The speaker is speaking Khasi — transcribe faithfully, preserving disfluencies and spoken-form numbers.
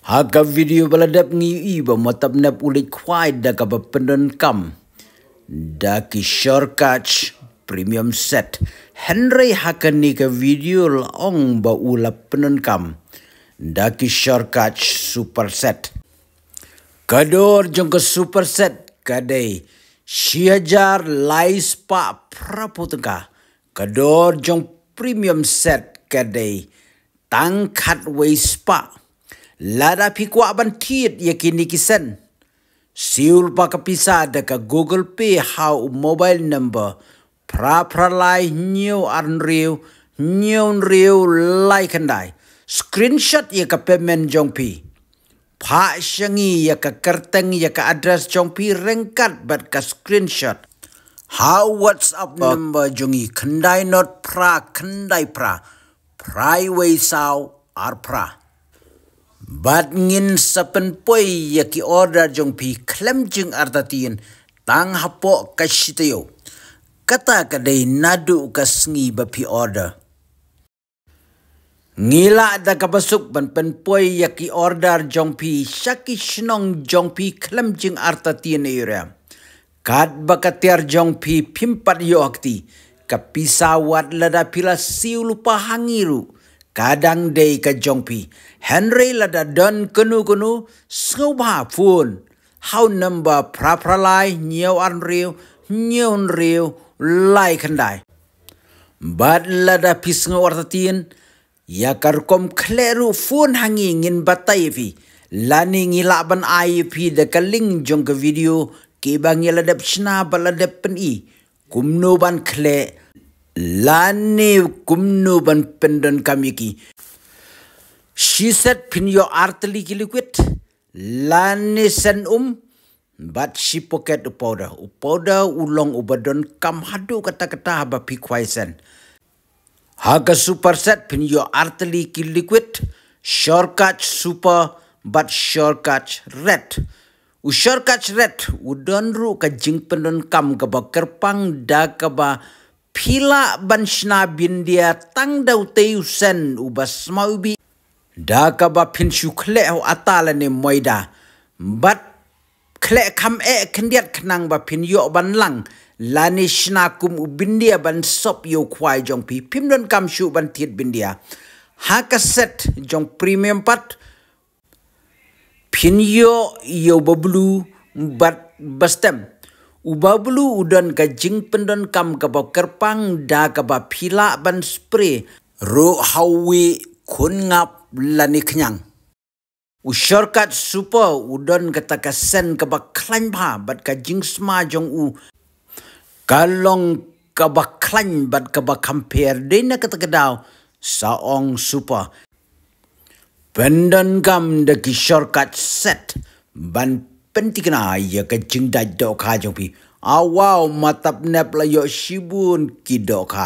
Ha ka video ba la dep ngi ïohi ba Matap Nep u leit khwai da kaba pyndonkam da ki shortcut premium set. Hynrei ha kane ka video la ong ba u la pyndonkam da ki shortcut super set. Ka dor jong ka super set ka dei shi hajar lai spah phra phew tyngka. Ka dor jong premium set ka dei tang khatwei spah. Lada phi kwah ban thied ïa kine ki sien, siew lypa ka pisa da ka Google Pay ha u mobile number phra phra lai hynñiew ar hynriew hynñiew hynriew lai khyndai. Screenshot ïa ka payment jong phi. Phah sha ngi ïa ka kyrteng, ïa ka address jong phi ryngkat bad ka screenshot ha u WhatsApp number jong ngi, khyndai not phra khyndai phra phra wei saw ar phra. Bad ngin sa pynpoi ïa ki order jong phi khlem jingartatien tang hapoh ka shi taïew. Kata ka dei naduh ka sngi ba phi order. Ngi lah da kaba suk ban pynpoi ïa ki order jong phi sha ki shnong jong phi khlem jingartatien ïa u riam. Katba ka tiar jong phi phim pat ïoh ha kti, ka pisa wat lada phi la siew lypa ha ngi ruh ka dang dei ka jong phi. Hynrei lada don kano kano, sngewbha phone ha u number phra phra lai hynñiew ar hynriew hynñiew hynriew lai khyndai. Bad lada phi sngew artatien ïa ka rukom khleh ruh, phone ha ngi, ngin batai ïa phi. Lane ngi lah ban ai ïa phi da ka link jong ka video kiba ngi la dep shna bad la dep pyni kumno ban khleh lane kumno ban pyndonkam ïa ki. Shi set phin ïoh ar tylli ki liquid lane sen um bad shi packet u powder. U powder u long uba donkam haduh katta katta haba phi khwai sen. Ha ka super set phin ïoh ar tylli ki liquid, shortcut super bad shortcut red. U shortcut red u don ruh ka jingpyndonkam kaba kyrpang da kaba phi lah ban shna bindia tang da utei u sen uba sma u bih, da kaba phin shu khleh ha u ata lane moida. Bad khleh kham eh khyndiat khnang ba phin ïoh ban lang lane shna kum u bindia ban sop ïa u khwai jong phi. Phim donkam shuh ban thied bindia. Ha ka set jong premium pat phin ïoh ïa u bablu bad ba stem. U bablu u don ka jingpyndonkam kaba kyrpang da kaba phi lah ban spray ruh ha u wieh, khun ngap lane khñiang. U shortcut super u don kata ka sen kaba khlaiñ bha bad ka jingsma jong u ka long kaba khlaiñ bad kaba kham pher. Dei na kata ka daw sa ong super. Pyndonkam da ki shortcut set ban pynthikna ïa ka jingdait dohkha jong phi. Awaw, Matap Nep la ïoh shibun ki dohkha.